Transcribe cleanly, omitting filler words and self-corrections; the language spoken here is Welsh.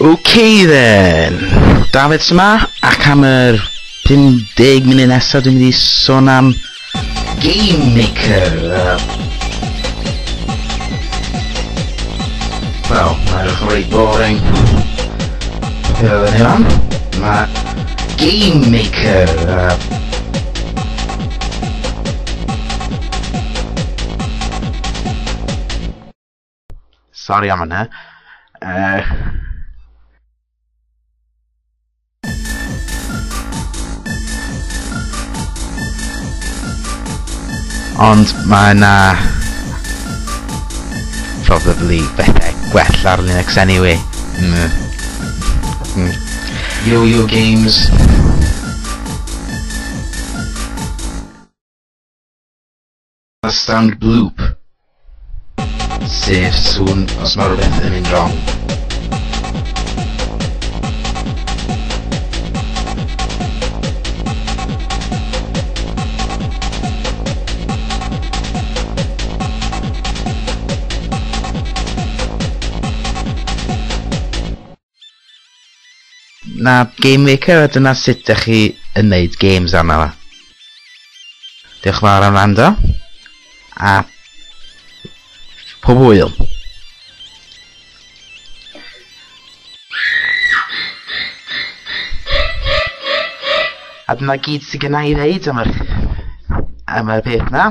Okay then, Dafydd sy 'ma, ac am yr 50 munud nesaf dwi'n mynd i sôn am Game Maker. Wel, mae'n edrych yn reit boring. Beth oedd yn hyn? Mae Game Maker. Sorry am hynna. Ond mae yna probably bethau gwell ar Linux anyway. Yo-yo games. Sound bloop. Sef sŵn os mae rhywbeth yn mynd wrong. Na Game Maker, a dyna sut ydych chi yn neud games arno fo. Diolch yn fawr am wrando, a pob hwyl. A dyna gyd sydd genna i ddeud am yr peth na.